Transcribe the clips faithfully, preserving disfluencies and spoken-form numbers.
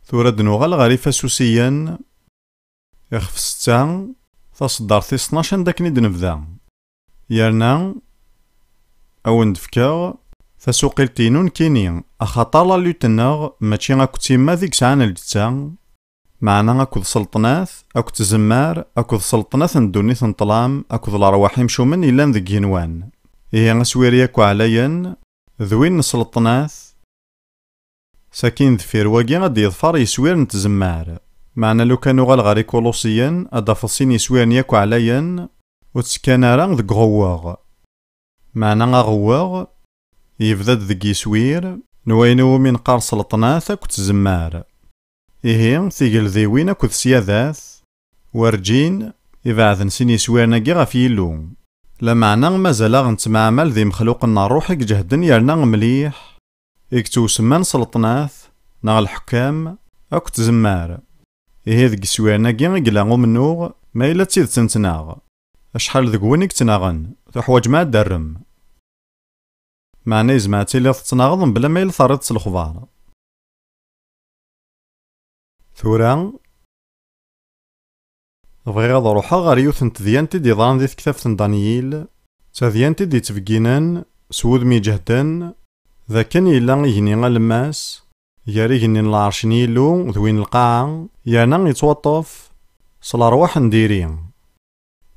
Tura ad nuɣal ɣer ifasusiyen. Ixef setta, taṣeddart tis tnac anda akken i d-nebda. Yerna, a wen-d-fkeɣ tasuqilt-inu nekkini, axaṭer la lutte-nneɣ mačči akked timmat i yesɛan lǧetta, meɛna akked sselṭnat, akked tzemmar, akked sselṭnat n ddunit n ṭṭlam, akked lerwaḥ imcumen yellan deg igenwan. Ihi aswir yakk ɛlayen, d win n sselṭnat, sakin deffir wagi ad d-yeḍfer yeswir n tzemmar. Meɛna lukan uɣal ɣer Ikuluṣiyen, ad d-tafeḍ sin yeswiren yakk ɛlayen, ur ttekkan ara deg uɣewweɣ. Meɛna aɣewweɣ yebda-d deg yeswir n wayen iwumi neqqar sselṭnat akked tzemmar. Ihi, tigeldiwin akked syadat, werǧin ibeɛden sin yeswiren-agi ɣef Yillu. Lameɛna mazal-aɣ nettemɛamal d imexluqen n ṛṛuḥ i iǧehden yerna mliḥ, i yettwasemman sselṭnat, neɣ lḥekkam, akked tzemmar. Ihi deg yeswiren-agi i yella umennuɣ, ma yella d tidet nettnaɣ. Acḥal deg-wen i yettnaɣen, tuḥwaǧem ad d-terrem. Meɛna yezmer ad tiliḍ tettnaɣeḍ mebla ma yella terriḍ s lexbar. Tura, bɣiɣ ad ruḥeɣ ɣer yiwet n tedyant i d-yeḍran di tektabt n Danyil, d tadyant i d-yettbegginen s wudem iǧehden d akken yella igenni alemmas gar igenni n lɛerc n Yillu d win n lqaɛa, yerna yettwaṭṭef s lerwaḥ n diri.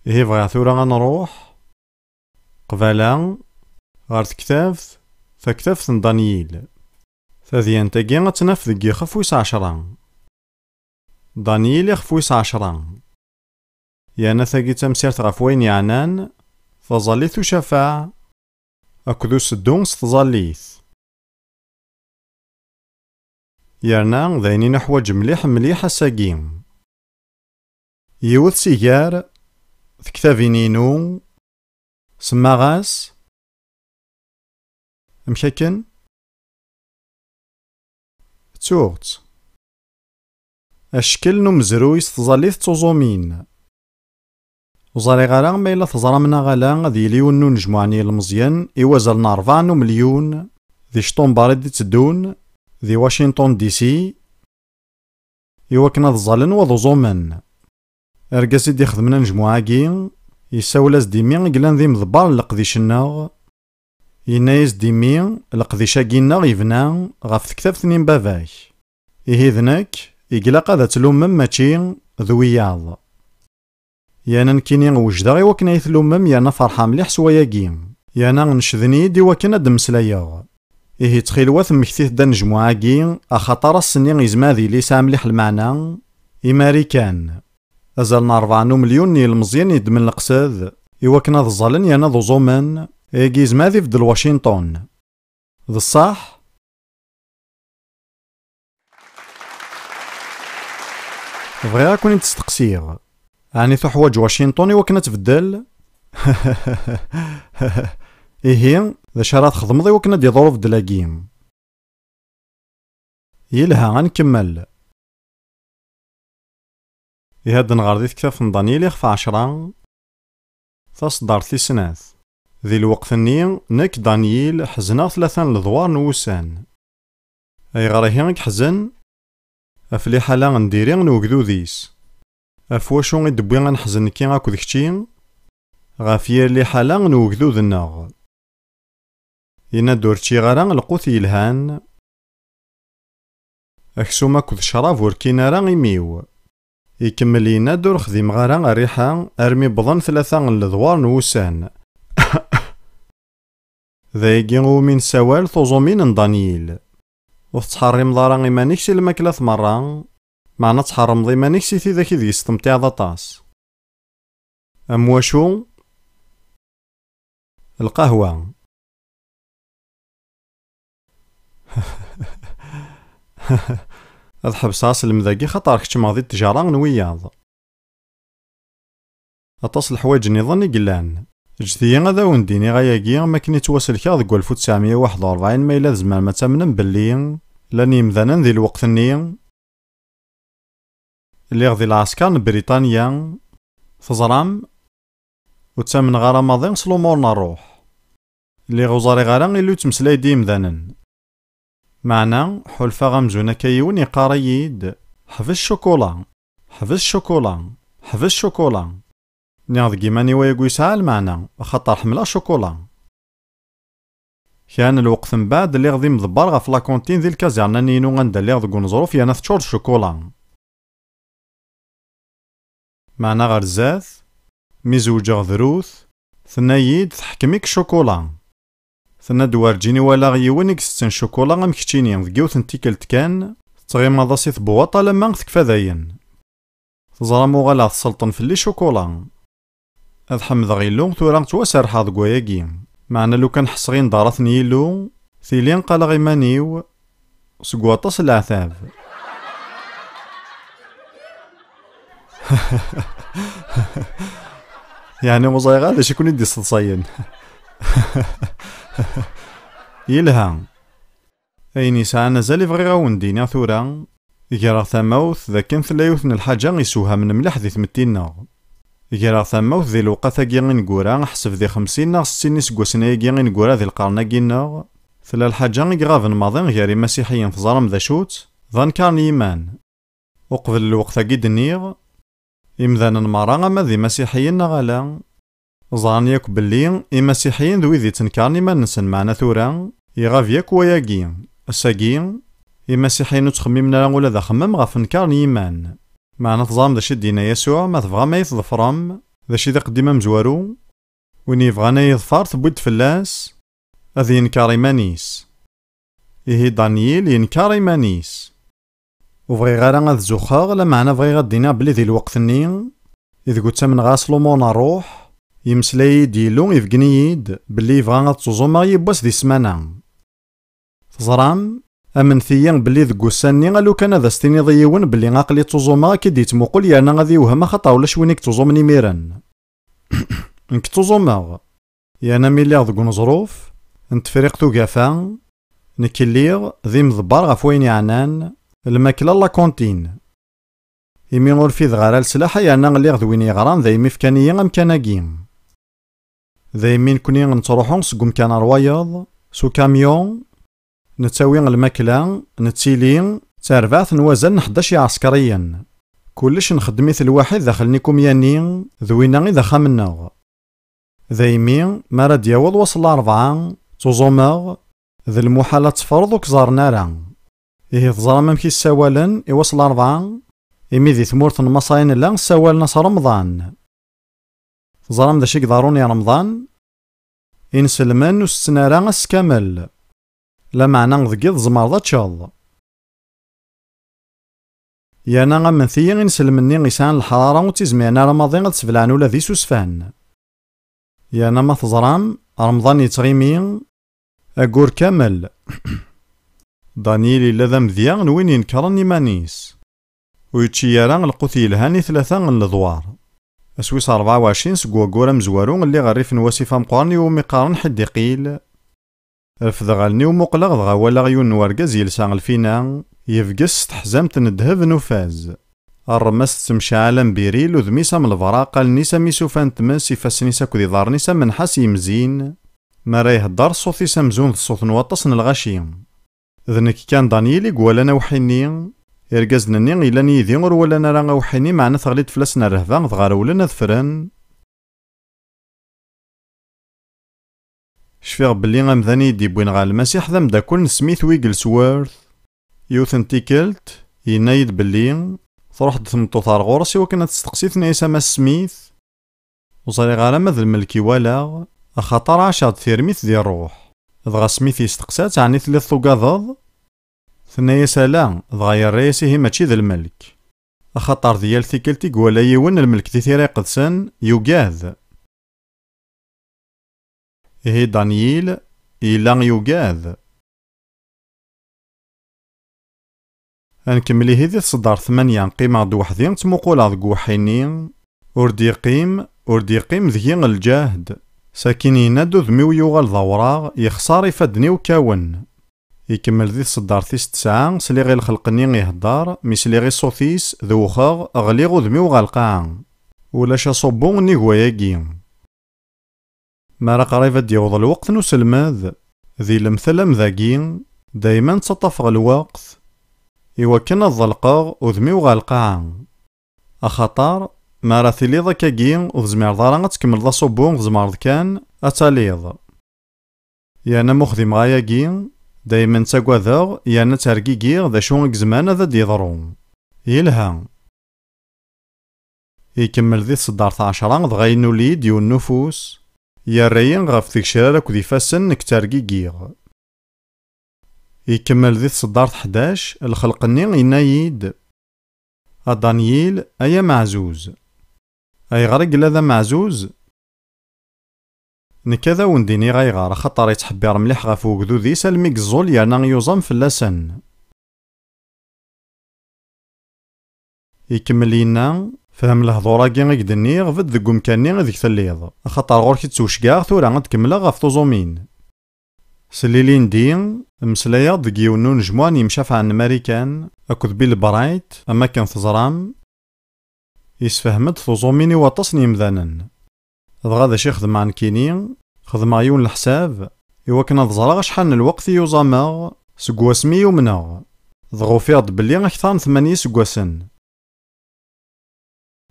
Ihi bɣiɣ tura ad nruḥ qbala ɣer tektabt, taktabt n Danyil. Tadyant-agi ad tt-naf deg yixef wis ɛecṛa. Danyil, ixef wis ɛecṛa. Yerna tagi d tamsirt ɣef wayen yeɛnan taẓallit ucafaɛ akked useddu s tẓallit. Yerna d ayen i nuḥwaǧ mliḥ mliḥ ass-agi. Yiwet si gar tektabin-inu, semmaɣ-as, amek akken? Ttuɣ-tt. Acekkel n umezruy s tẓallit d tuẓumin. Ur ẓriɣ ara ma yella teẓram neɣ ala, ad yili yiwen n unejmuɛ n yilmeẓyen i wazal n rebɛa n umelyun di ctumber i d-iteddun di Washington D C, i wakken ad ẓẓalen wa d uẓumen. Argaz i d-ixedmen anejmuɛ-agi, yessawel-as-d i mmi i yellan d imḍebber n leqdic-nneɣ, yenna-yas-d i mmi, leqdic-agi-nneɣ yebna ɣef tektabt-nni n baba-k. Ihi d nekk i ilaq ad tt-tlummem mačči d wiyaḍ. Yerna nekkini wejdeɣ i wakken ay tlummem yerna ferḥeɣ mliḥ s wayagi. Yerna necden-iyi-d i wakken ad d-mmeslayeɣ. Ihi ttxil-wet mmektit-d anejmuɛ-agi, axaṭer ass-nni yezmer ad yili yesɛa mliḥ lmeɛna i Marikan. Azal n rebɛa n umelyun n yilmeẓyen yeddmen leqsed i wakken ad ẓẓalen yerna ad uẓumen, ayagi yezmer ad ibeddel Washington. D ṣṣeḥ? Bɣiɣ ad ken-id-steqsiɣ, ɛni tuḥwaǧ Washington i wakken ad tbeddel? Ihi, d acu ara txedmeḍ i wakken ad d-iḍer ubeddel-agi? Yelha, ad nkemmel. Ihi ad nɣer di tektabt n Danyil ixef ɛecṛa, taṣeddart tis snat. Di lweqt-nni, nekk, Danyil, ḥezneɣ tlata n ledwar n wussan. Ayɣer ihi i yeḥzen? Ɣef liḥala n diri n ugdud-is. Ɣef wacu i d-wwi ad neḥzen nekki akked kečči? Ɣef yir liḥala n ugdud-nneɣ. Yenna-d ur ččiɣ ara lqut yelhan. Aksum akked ccrab ur kkin ara imi-w. Ikemmel yenna-d ur xdimeɣ ara rriḥa armi wwḍen tlata n ledwar n wussan. D ayagi iwumi nessawal tuẓumin n Danyil. Ur tettḥerrimeḍ ara iman-ik si lmaklat merra, meɛna tḥerrmeḍ iman-ik si tidak ideg s-temtiɛeḍ aṭas. Am wacu? Lqahwa. Ad ḥebseɣ aselmed-agi xaṭer keččmeɣ di ttjara n wiyaḍ. Aṭas n leḥwayeǧ nniḍen i yellan. Ǧǧet-iyi ad awen-d-iniɣ ayagi am akken i ttwaselkeɣ deg walef u tesɛemya u waḥed u rebɛin, ma yella tzemrem ad tamnem belli llan yemdanen di lweqt-nni. Lliɣ di lɛesker n Britanya. Teẓram, ur ttamneɣ ara maḍi s lumuṛ n ṛṛuḥ. Lliɣ ur ẓriɣ ara illu yettmeslay-d i yemdanen. Meɛna, ḥulfaɣ amzun akka yiwen iqqar-iyi-d: "Ḥbes ccukula! Ḥbes ccukula! Ḥbes ccukula!" Nniɣ deg iman-iw ayagi yesɛa lmeɛna, axaṭer ḥemmleɣ ccukula. Kra n lweqt mbeɛd, lliɣ d imḍebber ɣef la cantine di lkaẓirna-nni-inu anda lliɣ deg uneẓruf, yerna teččur d ccukula. Meɛna ɣer zdat, mi zewǧeɣ drus, tenna-yi-d: "Tḥekkem-ik ccukula." Tenna-d: "Werǧin i walaɣ yiwen i itetten ccukula am keččini, deg yiwet n tikkelt kan, tettɣimaḍ-as i tebwaṭ alamma tekfa dayen." Teẓram uɣaleɣ tselṭen fell-i ccukula. Ad ḥemdeɣ Illu, tura ttwaserḥeɣ deg wayagi. Meɛna lukan ḥesseɣ i nḍarat n Yillu, tili qqaleɣ iman-iw seg waṭas n leɛtab. Yeɛni ur ẓriɣ ara d acu i ken-id-yesseḍsayen. Yelha. Ayen yesɛan azal i bɣiɣ a wen-d-iniɣ tura, greɣ tamawt d akken tella yiwet n lḥaǧa isewhamen mliḥ di tmetti-nneɣ. Greɣ tamawt di lewqat-agi ineggura, ḥseb di xemsin neɣ settin iseggasen-agi ineggura di lqern-agi-nneɣ, tella lḥaǧa i iɣaben maḍi gar imasiḥiyen, teẓram d acu-tt? D anekar n yiman. Uqbel lweqt-agi d-nniɣ, imdanen merra, ama d imasiḥiyen neɣ ala, ẓran yakk belli imasiḥiyen d wid yettenkaren iman-nsen, meɛna tura iɣab yakk wayagi. Ass-agi, imasiḥiyen ur ttxemmimen ara ula d axemmem ɣef nnekar n yiman. Meɛna teẓram d acu i d-yenna Yasuɛ: "Ma tebɣam ad iyi-tḍefrem, d acu i d aqeddim amezwaru? Win yebɣan ad yeḍfer, tewwi-d fell-as ad yenker iman-is." Ihi Danyil yenker iman-is. Ur bɣiɣ ara ad zuxxeɣ, lameɛna bɣiɣ ad d-iniɣ belli di lweqt-nni ideg ur ttamneɣ ara s lumuṛ n ṛṛuḥ, yemmeslay-iyi-d Yillu, ibeggen-iyi-d belli yebɣa ad ttuẓumeɣ yiwwas di ssmana. Teẓram, amnet-iyi belli deg wussan-nni, a lukan ad as-tiniḍ i yiwen belli aql-i ttuẓumeɣ, ad k-id-yettmuqul yerna ad yewhem, axaṭer ulac win i yettuẓumen imiren. Nekk ttuẓumeɣ. Yerna mi lliɣ deg uneẓruf n Tefriqt Ugafa, nekk lliɣ d imḍebber ɣef wayen yeɛnan lmakla n la cantine. Imi ur fideɣ ara leslaḥa, yerna lliɣ d win yeɣran, daymi fkan-iyi amkan-agi. Daymi nekni nettruḥu seg umkan ɣer wayeḍ s ukamyun, nettawi lmakla, nettili d tarbaɛt n wazal n ḥdac iɛsekriyen. Kullec nxeddem-it lwaḥid daxel n ikumya-nni, d winna i d axxam-nneɣ. Daymi, mi ara d-yaweḍ wass n larebɛa, ttuẓumeɣ, d lmuḥal ad teffreḍ ur k-ẓerren ara. Ihi teẓram amek i ssawalen i wass n larebɛa? Imi di tmurt n Maṣer i nella, ssawalen-as Remḍan. Teẓram d acu i iḍerrun i Remḍan? Inselmen ur setten ara ass kamel. Lameɛna deg yiḍ tzemreḍ ad teččeḍ. Yerna amnet-iyi, inselmen-nni yesɛan leḥrara ur ttizmiren ara maḍi ad sbelɛen ula d isusfan. Yerna ma teẓram, Remḍan yettɣimi aggur kamel. Danyil yella d amedya n win inekkren iman-is. Ur yečči ara lqut yelhan i tlata n leḍwar. Ass wis ṛebɛa u ɛecrin seg waggur amezwaru, lliɣ rrif n wasif ameqqran iwumi qqaren Ḥiddiqil. Refdeɣ allen-iw, muqleɣ, dɣa walaɣ yiwen n wergaz yelsa lfina, yebges s teḥzamt n ddheb n ufaz. Rrem-as tettemcaɛal am biril, udem-is am lebraq, allen-is am isufa n tmes, ifassen-is akked iḍarren-is am nnḥas yemzin. Mi ara ihedder, ṣṣut-is amzun d ṣṣut n waṭas n lɣaci. D nekk kan Danyil i iwalan awḥi-nni. Irgazen-nni yellan yid-i ur walan ara awḥi-nni, meɛna teɣli-d fell-asen rrehba, dɣa rewlen ad ffren. Cfiɣ belli amdan i yi-d-yewwin ɣer Lmasiḥ d ameddakel n Smith Wigglesworth. Yiwet n tikkelt, yenna-yi-d belli truḥ-d tmeṭṭut ar ɣur-s i wakken ad testeqsi, tenna-yas: "A Mass Smith, ur ẓriɣ ara ma d lmelk i walaɣ, axaṭer ɛaceɣ-d tirmit di ṛṛuḥ." Dɣa Smith yesteqsa-tt: "Ɛni telliḍ tugadeḍ?" Tenna-yas: "Ala," dɣa yerra-yas: "Ihi mačči d lmelk. Axaṭer di yal tikkelt i iwala yiwen lmelk di Tira Iqedsen, yugad." Ihi Danyil yella yugad. Ad nkemmel ihi di tseddart tmanya. Qqimeɣ-d weḥd-i, ttmuquleɣ deg uweḥḥi-nni. Ur d-yeqqim, ur d-yeqqim deg-i lǧehd. Sakin yenna-d: "Udem-iw yuɣal d awraɣ, yexṣer, ifadden-iw kkawen." Ikemmel di tseddart tis tesɛa, sliɣ i lxelq-nni ihedder, mi sliɣ i ṣṣut-is, dewxeɣ, ɣliɣ, udem-iw ɣer lqaɛa. Ulac aṣubbu nnig wayagi. Mi ara qrib ad d-yaweḍ lweqt n uselmed, di lemtel am dagi, Dayman ttaṭṭafeɣ lweqt i wakken ad ḍelqeɣ udem-iw ɣer lqaɛa. Axaṭer, mi ara tiliḍ akkagi, ur tezmireḍ ara ad tkemmleḍ aṣubbu, tzemreḍ kan ad taliḍ. Yerna ma ur xdimeɣ ayagi, daymen ttagadeɣ yerna ttergigiɣ d acu i izemren ad d-yeḍru. Yelha. Ikemmel di tseddart ɛecra, dɣa yennul-iyi-d yiwen n ufus, yerra-yi ɣef tgecrar akked ifassen, nekk ttergigiɣ. Ikemmel di tseddart ḥdac, lxelq-nni yenna-yi-d: "A Danyil, ay ameɛzuz." "Ayɣer i yella d ameɛzuz?" "Nekk ad awen-d-iniɣ ayɣer, axaṭer yettḥebbir mliḥ ɣef wegdud-is almi yeẓẓul yerna yuẓam fell-asen." Ikemmel yenna: "Fhem lehdur-agi i k-d-nniɣ, bedd deg umkan-nni ideg telliḍ, axaṭer ɣur-k i ttwecgaɣ tura ad d-kemmleɣ ɣef tuẓumin." Sel ilindi, mmeslayeɣ-d deg yiwen n unejmuɛ n yemcafɛen n Marikan akked Bill Bright, am akken teẓram, yessefhem-d tuẓumin i waṭas n yemdanen. Dɣa d acu i xedmeɣ nekkini? Xedmeɣ yiwen leḥsab i wakken ad ẓreɣ acḥal n lweqt i yuẓameɣ seg wasmi i umneɣ. Dɣa ufiɣ-d belli akteṛ n tmanya iseggasen.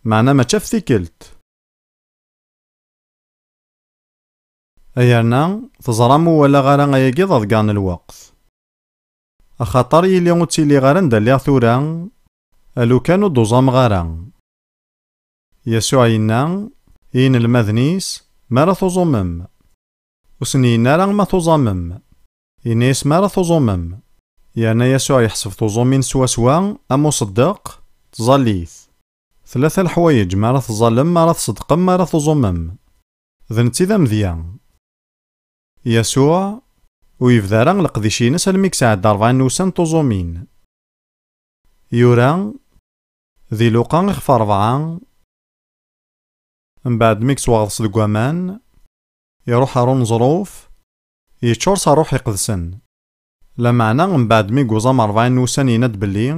Meɛna mačči ɣef tikkelt. Ayerna, teẓram, ur walaɣ ara ayagi d aḍegger n lweqt. Axaṭer yili ur ttiliɣ ara anda lliɣ tura, a lukan ur d-uẓameɣ ara. Yasuɛ yenna i yinelmaden-is: "Mi ara tuẓumem." Ur sen-yenna ara ma tuẓamem. Yenna-yas: "Mi ara tuẓumem." Yerna Yasuɛ yeḥseb tuẓumin swaswa am uṣeddeq, tẓallit. Tlata leḥwayeǧ: mi ara tẓallem, mi ara tṣeddqem, mi ara tuẓumem. D netta i d amedya. Yasuɛ ur yebda ara leqdic-ines almi yesɛedda rebɛin n wussan n tuẓumin. Yura di Luqa ixef rebɛa, mbeɛd mi yettwaɣḍes deg waman, iruḥ ɣer uneẓruf, yeččur s Ṛṛuḥ Iqedsen. Lameɛna, mbeɛd mi yuẓam rebɛin n wussan, yenna-d belli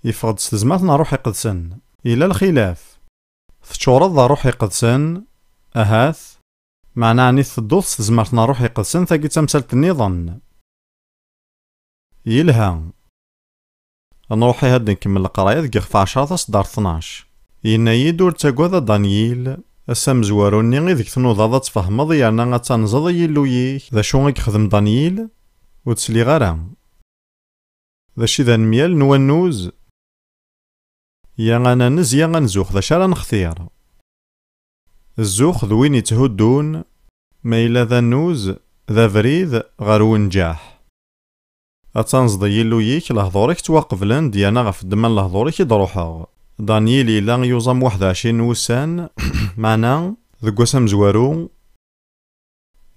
yeffeɣ-d s tezmert n Ṛṛuḥ Iqedsen. Yella lxilaf. Teččureḍ d Ṛṛuḥ Iqedsen, ahat, meɛna ɛni tedduḍ s tezmert n Ṛṛuḥ Iqedsen, tagi d tamsalt nniḍen. Yelha. Ad nruḥ ihi ad nkemmel leqraya deg ixef ɛecra taseddart tnac. Yenna-yi-d: "Ur ttagad a Danyil, ass amezwaru-nni ideg tnudaḍ ad tfehmeḍ yerna ad tanzeḍ i Yillu-yik." D acu i yexdem Danyil? Ur d-sliɣ ara. D acu i d anemyal n wannuz? Ya ananez, ya anzux, d acu ara nextir? Zzux d win yetthuddun, ma yella d annuz, d abrid ɣer wenǧaḥ. Ad tanzeḍ i Yillu-yik, lehdur-ik ttwaqeblen-d, yerna ɣef ddemma n lehdur-ik i d-ruḥeɣ. Danyil yella yuẓam waḥed u ɛecrin n wussan, meɛna deg wass amezwaru,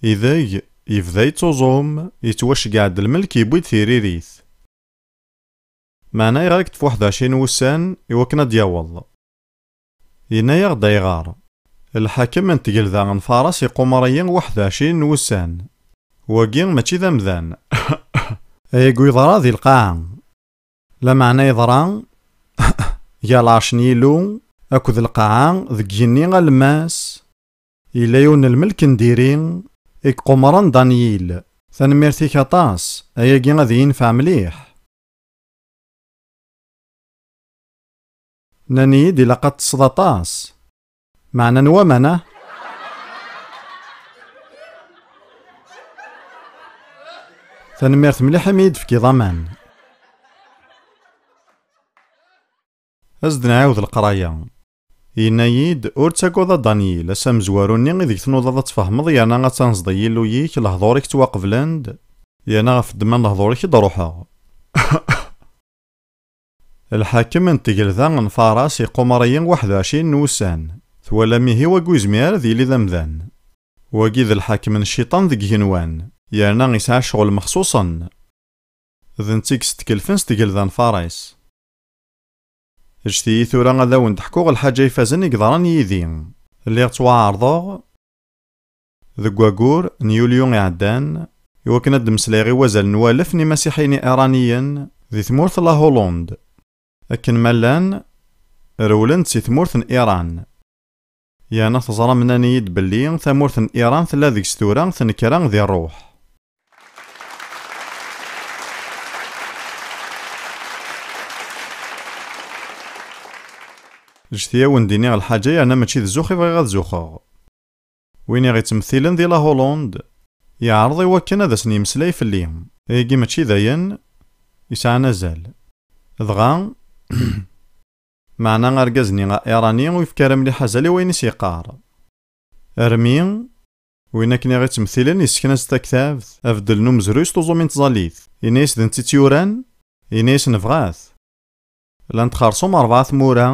ideg yebda yettuẓum, yettwaceggeɛ-d lmelk, yewwi-d tiririt. Meɛna ayɣer i yeṭṭef waḥed u ɛecrin n wussan i wakken ad d-yaweḍ? Yenna-yaɣ-d ayɣer. Lḥakem n tgelda n Faras iqumer-iyi waḥed u ɛecrin n wussan. Wagi mačči d amdan. Ayagi yeḍra di lqaɛa. Lameɛna yeḍra gar lɛerc n Yillu akked lqaɛa deg yigenni alemmas. Yella yiwen n lmelk n diri i iqummren Danyil. Tanemmirt-ik aṭas, ayagi ad iyi-yenfeɛ mliḥ. Nnan-iyi-d ilaq ad teṭṭseḍ aṭas. Meɛna n waman, ah? Tanemmirt mliḥ imi iyi-d-tefkiḍ aman. Ad s-d-nɛiwed leqraya. Yenna-yi-d: "Ur ttagad a Danyil, ass amezwaru-nni ideg tnudaḍ ad tfehmeḍ yerna ad tanzeḍ i Yillu-yik, lehdur-ik ttwaqeblen-d, yerna ɣef ddemma n lehdur-ik i d-ruḥeɣ." Lḥakem n tgelda n Faras iqumer-iyi waḥed u ɛecrin n wussan. Twalam ihi, wagi ur yezmir ara ad yili d amdan. Wagi d lḥakem n cciṭan deg igenwan, yerna yesɛa ccɣel mexṣuṣen. D netta i yessetkelfen s tgelda n Faris. Ǧǧet-iyi tura ad awen-d-ḥkuɣ lḥaǧa ifazen i yeḍran yid-i. Lliɣ ttwaɛerḍeɣ deg waggur n yulyu iɛeddan, iwakken ad d-mmeslayeɣ i wazal n walef n imasiḥiyen iṛaniyen di tmurt n la Hollande. Akken ma llan, rewlen-d si tmurt n Iṛan. Yerna teẓram, nnan-iyi-d belli tamurt n Iṛan tella deg-s tura tnekra di ṛṛuḥ. Ǧǧet-iyi ad wen-d-iniɣ lḥaǧa, yerna mačči d zzux i bɣiɣ ad zuxeɣ. Win i ɣ-ittmettilen di la Hollande, yeɛreḍ i wakken ad asen-yemmeslay fell-i. Ayagi mačči d ayen yesɛan azal. Dɣa, meɛna argaz-nni airani ur yefki ara mliḥ azal i wayen i s-yeqqar. Armi, win akken i ɣ-ittmettilen yessken-as-d taktabt, abeddel n umezruy s tuẓumi n tẓallit. Ini-as d netta i tt-yuran, ini-as nebɣa-t. Llant xersum rebɛa tmura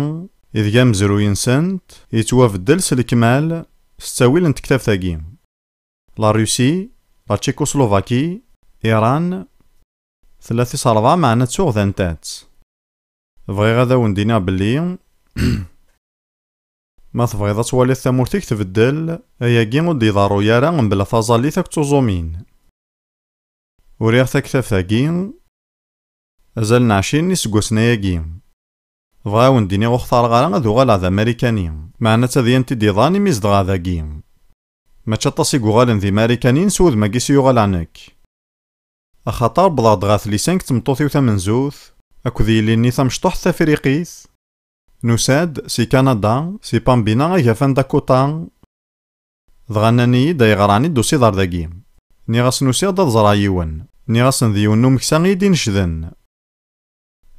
ideg amezruy-nsent yettwabeddel s lekmal s ttawil n tektabt-agi. La Russie, la Tchécoslovaquie, Iran, tella tis rebɛa meɛna ttuɣ d anta-tt. Bɣiɣ ad awen-d-iniɣ belli ma tebɣiḍ ad twaliḍ tamurt-ik tbeddel, ayagi ur d-iḍerru ara mebla taẓallit akked tuẓumin. Uriɣ taktabt-agi azal n ɛecrin n iseggasen ayagi. Bɣiɣ ad wen-d-iniɣ ur xtareɣ ara ad uɣaleɣ d Amarikani, meɛna d tadyant i d-iḍan imi zedɣeɣ dagi. Mačči aṭas i yuɣalen d Imarikaniyen s wudem-agi s i uɣaleɣ nekk. Axaṭer wwḍeɣ-d ɣer tlisa deg tmeṭṭut-iw tamenzut, akked yelli-nni tamecṭuḥt tafriqit. Nusa-d si Kanada, si Pembina, agafa n Dakota. Dɣa nnan-iyi-d ayɣer ɛni d-tusiḍ ar dagi. Nniɣ-asen usiɣ-d ad ẓreɣ yiwen. Nniɣ-asen d yiwen n umeksa i yi-d-inecden.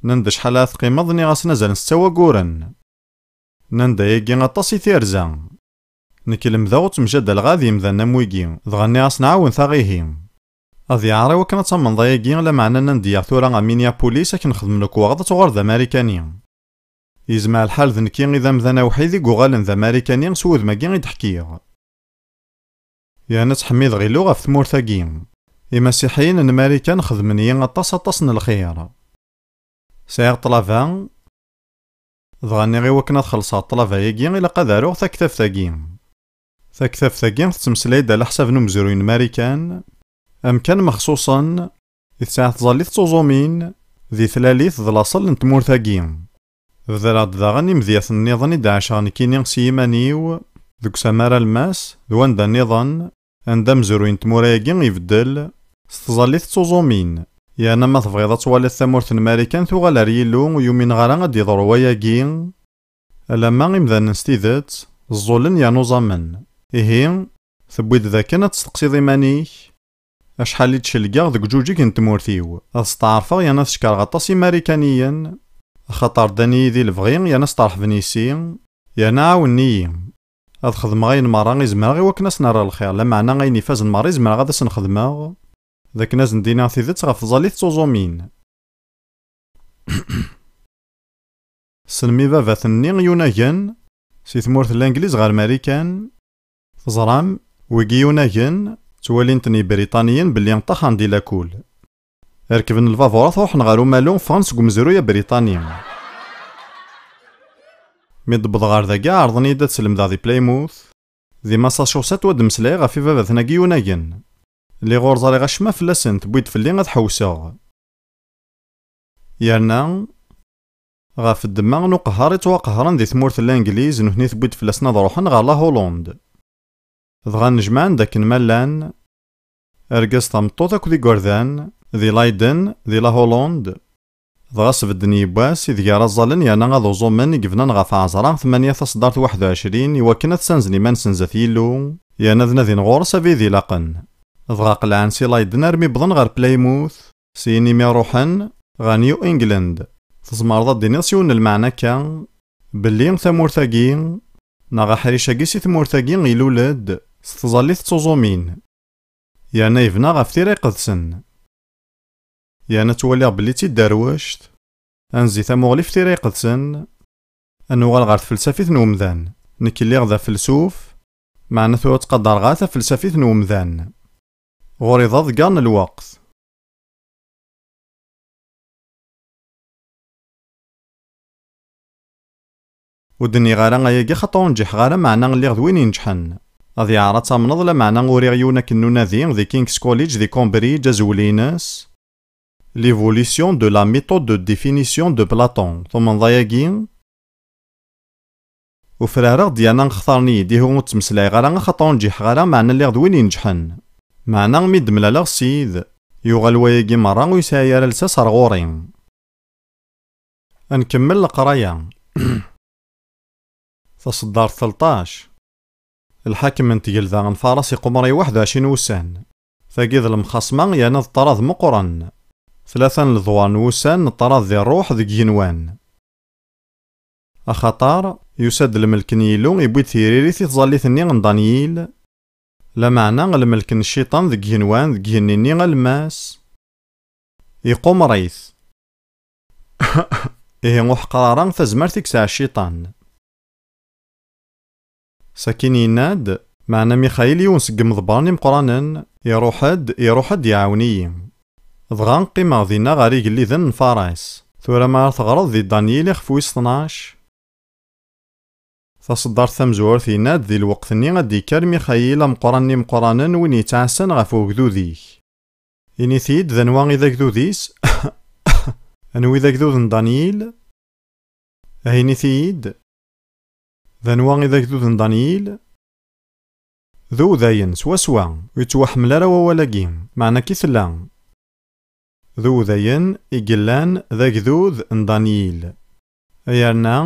Nnan-d acḥal ara teqqimeḍ, nniɣ-asen azal n setta wagguren. Nnan-d ayagi aṭas i tirza. Nekk lemdeɣ ur ttemjadaleɣ ad yemdanen am wigi, dɣa nniɣ-asen ɛawen taɣ ihi. Ad yeɛreḍ i wakken ad tamneḍ ayagi, lameɛna nnan-d yyaɣ tura a Minneapolis akken xedmen lekwaɣeḍ ad tuɣaleḍ d Amarikani. Yezmer lḥal d nekki i d amdan awḥid i yuɣalen d Amarikani s wudem-agi i d-ḥkiɣ. Yerna ttḥemmideɣ Illu ɣef tmurt-agi. Imasiḥiyen n Marikan xedmen-iyi aṭas, aṭas n lxir. Sɛiɣ ṭṭlaba, dɣa nniɣ i wakken ad xellṣeɣ ṭṭlaba-agi, ilaq ad aruɣ taktabt-agi. Taktabt-agi tettmeslay-d ɛla ḥsab n umezruy n Marikan, amkan mexṣuṣen i tesɛa tẓallit d tuẓumin di tlalit d laṣel n tmurt-agi. Bedreɣ-d daɣen imedyaten nniḍen i d-ɛaceɣ nekkini s yiman-iw, deg usamar alemmas, d wanda nniḍen, anda amezruy n tmura-agi ibeddel, s tẓallit d tuẓumin. Yerna ma tebɣiḍ ad twaliḍ tamurt n Marikan tuɣal ar Yillu, ur yumineɣ ara ad d-yeḍru wayagi. Alamma imdanen s tidet ẓẓulen yernu ẓamen. Ihi, tewwi-d dakken ad testeqsiḍ iman-ik, acḥal i d-celgeɣ deg uǧuǧeg n tmurt-iw. Ad steɛṛfeɣ yerna ad cekkreɣ aṭas Imarikaniyen, axaṭer ddan-iyi di lebɣi yerna steṛḥben yis-i, yerna ɛawnen-iyi. Ad xedmeɣ ayen merra i zemreɣ i wakken ad sen-rreɣ lxir, lameɛna ayen ifazen merra i zemreɣ ad asen-xedmeɣ, d akken ad sen-d-iniɣ tidet ɣef tẓallit d tuẓumin. Tessnem ibabaten-nni yunagen si tmurt n Langliz ɣer Marikan? Teẓram, wigi yunagen, ttwalin-ten Yibriṭaniyen belli ṭṭaxen di lakul. Rekben lbaburat, ruḥen ɣer umalu, ffɣen seg umezruy abriṭani. Mi d-wwḍeɣ ɣer dagi, ɛerḍen-iyi-d ad slemdeɣ di Plymouth. Di Massachusetts, wa d-mmeslayeɣ ɣef ibabaten-agi yunagen. Lliɣ ur ẓriɣ acemma fell-asen, tewwi-d fell-i ad ḥewseɣ. Yerna, ɣef ddemma n uqehher i ttwaqehren di tmurt n Langliz, nutni tewwi-d fell-asen ad ruḥen ɣer la Hollande. Dɣa nnejmaɛen-d akken ma llan, argaz, tameṭṭut akked igerdan, di Leiden, di la Hollande. Dɣa sbedden yiwwas ideg ara ẓẓallen yerna ad uẓumen i yebnan ɣef ɛeẓra tmanya taṣeddart waḥed u ɛecrin i wakken ad ssanzen iman-nsen zdat Yillu, yerna ad nadin ɣur-s abrid ilaqen. Dɣa qelɛen si Leiden armi wwḍen ɣer Plymouth, syin imi ruḥen ɣer New England. Tzemreḍ ad d-tiniḍ s yiwen n lmeɛna akka, belli tamurt-agi, neɣ aḥric-agi si tmurt-agi ilul-d s tẓallit d tuẓumin, yerna yebna ɣef Tira Iqedsen. Yerna ttwaliɣ belli d tiderwect, ad nezzi tamuɣli f Tira Iqedsen, ad nuɣal ɣer tfelsafit n umdan. Nekk lliɣ d afelsuf, meɛna tura ttqadareɣ ara tafelsafit n umdan. Ɣur-i d aḍegger n lweqt. Ur d-nniɣ ara ayagi xaṭer ur nǧiḥeɣ ara, meɛna lliɣ d win ineǧḥen. Ad yeɛreḍ ad tamneḍ, lameɛna uriɣ yiwen akken n unadi di King's College di Cambridge, azwel-ines, L'évolution de la méthode de définition de Platon. Tumneḍ ayagi? Ufrareɣ-d yerna xtaren-iyi-d, ihi ur ttmeslayeɣ ara axaṭer ur nǧiḥeɣ ara, meɛna lliɣ d win ineǧḥen. Meɛna mi d-mlaleɣ Ssid, yuɣal wayagi merra ur yesɛi ara lsas ar ɣur-i. Ad nkemmel leqraya. Taṣeddart tleṭṭac. Lḥakem n tgelda n Faras iqumer i waḥed u ɛecrin wussan. Tagi d lemxaṣma yerna d ṭṭrad meqqren. Tlata n ledwar n wussan n ṭṭrad di ṛṛuḥ deg igenwan. Axaṭer, yusa-d lmelk n Yillu, iwwi-d tiririt i tẓallit-nni n Danyil, lameɛna lmelk n cciṭan deg igenwan, deg igenni-nni alemmas, iqumer-it. Ihi ur ḥeqqer ara tazmert i yesɛa cciṭan. Sakin yenna-d, meɛna Mixayil, yiwen seg yimḍebbren imeqqranen, iruḥ-d, iruḥ-d iɛawen-iyi. Dɣa qqimeɣ dinna ɣer igelliden n Faras. Tura ma ara teɣreḍ di Danyil ixef wis tnac. Taṣeddart tamezwarut yenna-d, di lweqt-nni ad d-ikker Mixayil, ameqqran n imeqqranen, win yettɛassan ɣef ugdud-ik. Init-iyi-d d anwa i d agdud-is? Anwa i d agdud n Danyil? Ah, init-iyi-d. D anwa i d agdud n Danyil? D Udayen, swaswa, ur yettwaḥemmel ara wawal-agi, meɛna akka i tella. D Udayen i yellan d agdud n Danyil. Yerna,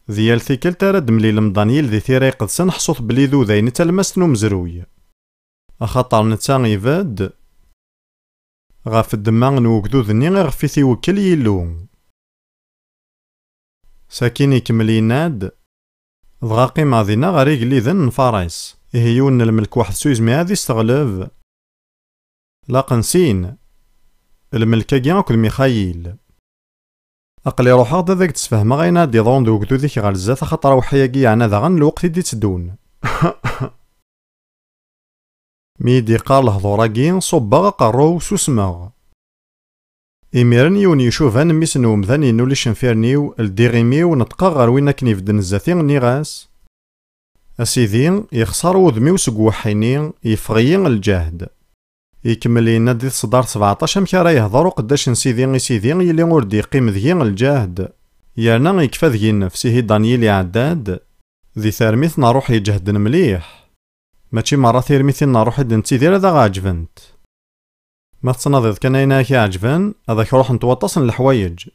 di yal tikkelt ara d-mlilem Danyil di Tira Iqedsen, ḥṣut belli d Udayen i d talmast n umezruy. Axaṭer netta ibedd ɣef ddemma n ugdud-nni iɣef i t-iwekkel Yillu. Sakin ikemmel yenna-d, dɣa qqimeɣ dinna ɣer igelliden n Faras. Ihi yiwen n lmelk weḥd-s ur yezmir ad isteɣleb. Laqen sin, lmelk-agi akked Mixayil. Aql-i ruḥeɣ-d ad ak-d-sfehmeɣ ayen ara d-iḍrun d ugdud-ik ɣer zdat, axaṭer awḥi-agi yeɛna daɣen lweqt i d-itteddun. Mi yi-d-iqqar lehdur-agi, ṣubbeɣ aqerru-w, susmeɣ. Imiren yiwen icuban mmi-s n umdan yennul icenfiren-iw, ldiɣ imi-w, neṭqeɣ ɣer win akken ibedden zdat-i, nniɣ-as, a Sidi, yexṣer wudem-iw seg uweḥḥi-nni, yeffeɣ-iyi lǧehd. Ikemmel yenna-d di tseddart sebɛeṭṭac amek ara yehder uqeddac n Sidi i Sidi, yili ur d-yeqqim deg-i lǧehd, yerna yekfa deg-i nnefs. Ihi Danyil iɛedda-d di termit n ṛṛuḥ iǧehden mliḥ. Mačči merra tirmitin n ṛṛuḥ i d-nettidir ad aɣ-ɛeǧbent. Ma tettnadiḍ kan ayen ara k-iɛeǧben, ad ak-ruḥent waṭas n leḥwayeǧ.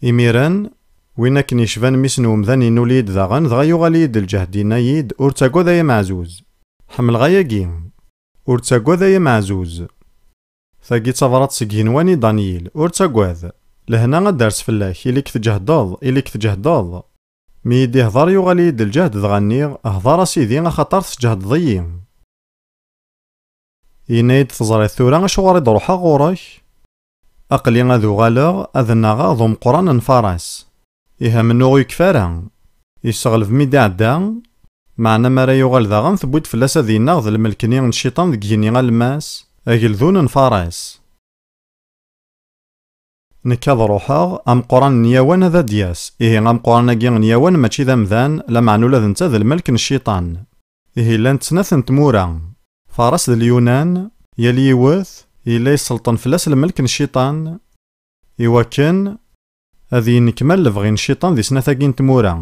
Imiren, win akken yecban mmi-s n umdan yennul-iyi-d daɣen, dɣa yuɣal-iyi-d lǧehd, yenna-yi-d, ur ttagad ay ameɛzuz. Ḥemmleɣ ayagi. Ur ttagad ay ameɛzuz. Tagi d tabrat seg igenwan i Danyil, ur ttagad. Lehna ad d-ters fell-ak, ili-k tǧehdeḍ, ili-k tǧehdeḍ. Mi yi-d-ihder yuɣal-iyi-d lǧehd, dɣa nniɣ, hder a Sidi, axaṭer tesǧehdeḍ-iyi. Yenna-yi-d, teẓriḍ tura acuɣer i d-ruḥeɣ ɣur-k? Aql-i ad uɣaleɣ ad nnaɣeɣ d umeqqran n Faras. Ihi amennuɣ ur yekfi ara. Yesseɣleb mi d-iɛedda, meɛna mi ara yuɣal daɣen tewwi-d fell-as ad yennaɣ d lmelk-nni n cciṭan deg igenni alemmas, ageldun n Faras. Nekk ad ruḥeɣ, ameqqran n Yawan ad d-yas. Ihi ameqqran-agi n Yawan mačči d amdan, lameɛna ula d netta d lmelk n cciṭan. Ihi llant snat n tmura. Faras d Lyunan, yal yiwet yella yesselṭen fell-as lmelk n cciṭan, iwakken ad yennekmal lebɣi n cciṭan di snat-agi n tmura.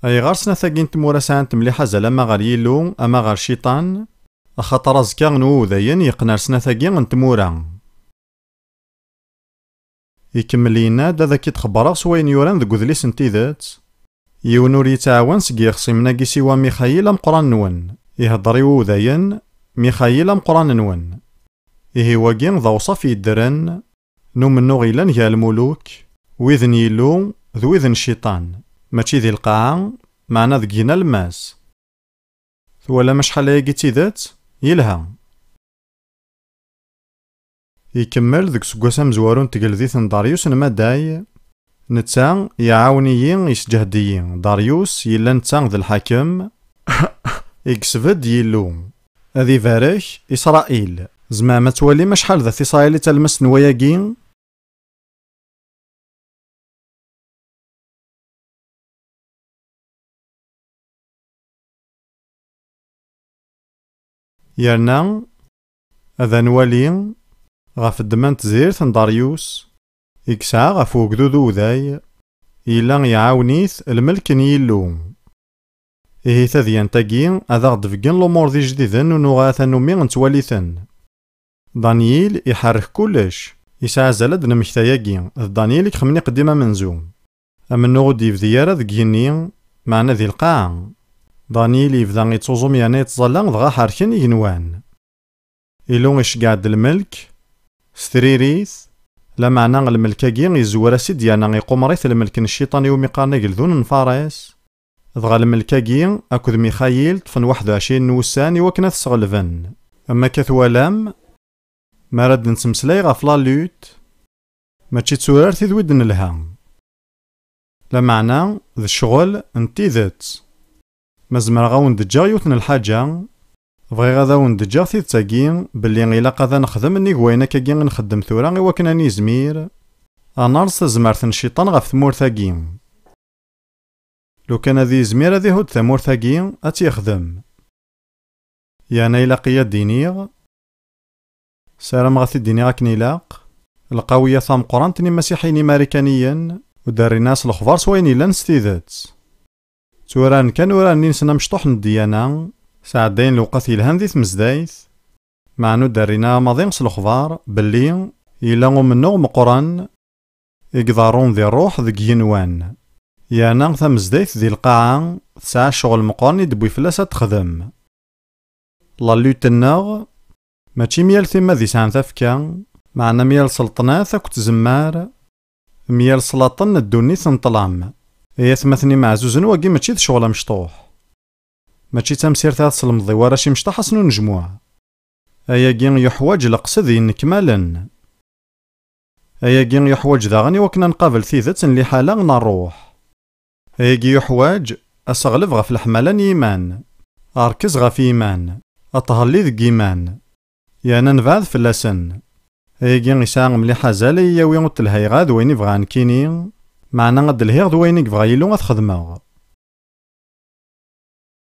Ayɣer snat-agi n tmura sɛant mliḥ azal ama ɣer Yillu, ama ɣer cciṭan? Axaṭer aẓekka n Udayen yeqqen ar snat-agi n tmura. Ikemmel yenna-d, ad ak-id-xebbreɣ s wayen yuran deg udlis n tidet. Yiwen ur yettɛawan seg yixṣimen-agi siwa Mixayil ameqqran-nwen. Ihedder i Udayen, Mixayil ameqqran-nwen. Ihi wagi d awṣaf yeddren n umennuɣ yellan gar lmuluk, wid n Yillu d wid n cciṭan. Mačči di lqaɛa, meɛna deg yigenni alemmas. Twalam acḥal ayagi d tidet? Yelha. Ikemmel deg useggas amezwaru n tgeldit n Daryus n Maday, netta iɛawen-iyi, isǧehd-iyi. Daryus yella netta d lḥakem, i yesbedd Yillu. Ad ibarek Isṛayil. Tzemrem ad twalim acḥal d at Isṛayil i d talmast n wayagi? Yerna ad nwali ɣef ddemma n tezrirt n Daryus i yesɛa ɣef ugdud uday, yella iɛawen-it lmelk n Yillu. Ihi tadyant-agi ad aɣ-d-tbeggen lumuṛ d ijdiden ur nuɣa tanumi nettwali-ten. Danyil iḥerrek kullec. Yesɛa azal ad d-nemmekta ayagi, d Danyil i ixemmen iqeddim amenzu. Amennuɣ ur d-yebdi ara deg yigenni, meɛna di lqaɛa. Danyil yebda yettuẓum yerna yettẓalla, dɣa ḥerken igenwan. Ilu iceggeɛ-d lmelk s tririt, lameɛna lmelk-agi yezwer-as-id yerna iqumer-it lmelk n cciṭan iwumi qqaren ageldun n Fares. Dɣa lmelk-agi akked Mixayil ṭṭfen waḥed u ɛecrin n wussan i wakken ad t-sɣelben. Am akka twalam, mi ara d-nettmeslay ɣef la lutte, mačči d turart i d wi d-nelha. Lameɛna d ccɣel n tidet. Ma zemreɣ ad wen-d-ǧǧeɣ yiwet n lḥaǧa, bɣiɣ ad awen-d-ǧǧeɣ tidet-agi, belli ilaq ad nexdem nnig wayen akkagi i nxeddem tura i wakken ad nizmir ad nerẓ tazmert n cciṭan ɣef tmurt-agi. Lukan ad yizmir ad ihudd tamurt-agi, ad tt-yexdem. Yerna ilaq-iyi ad d-iniɣ, ssarameɣ ad t-id-iniɣ akken ilaq, lqawiya tameqqrant n imasiḥiyen imarikaniyen ur d-rrin ara s lexbar s wayen yellan s tidet. Tturaren kan uraren-nsen amecṭuḥ n ddyana, sɛeddayen lewqat yelhan di tmezdayt, meɛna ur d-rrin ara maḍi s lexbar belli yella umennuɣ meqqren i iḍerrun di ṛṛuḥ deg yigenwan. Yerna tamezdayt di lqaɛa tesɛa ccɣel meqqren i d-tewwi fell-as ad texdem. La lutte-nneɣ mačči myal timmad yesɛan tafekka, meɛna myal sselṭnat akked tzemmar, myal slaṭen n ddunit n ṭṭlam. Ay atmaten imeɛzuzen, wagi mačči d ccɣel amecṭuḥ. Mačči d tamsirt ara teslemdeḍ i warrac imecṭaḥ ass n unejmuɛ. Ayagi yuḥwaǧ leqsed yennekmalen. Ayagi yuḥwaǧ daɣen i wakken ad nqabel tidet n liḥala n ṛṛuḥ. Ayagi yuḥwaǧ aseɣleb ɣef leḥmala n yiman, rkez ɣef yiman, aṭhelli deg yiman, yerna nebɛed fell-asen. Ayagi yesɛa mliḥ azal ay yawi ur telhayeɣ ara d wayen i bɣiɣ nekkini, meɛna ad d-lhiɣ d wayen i yebɣa Yillu ad xedmeɣ.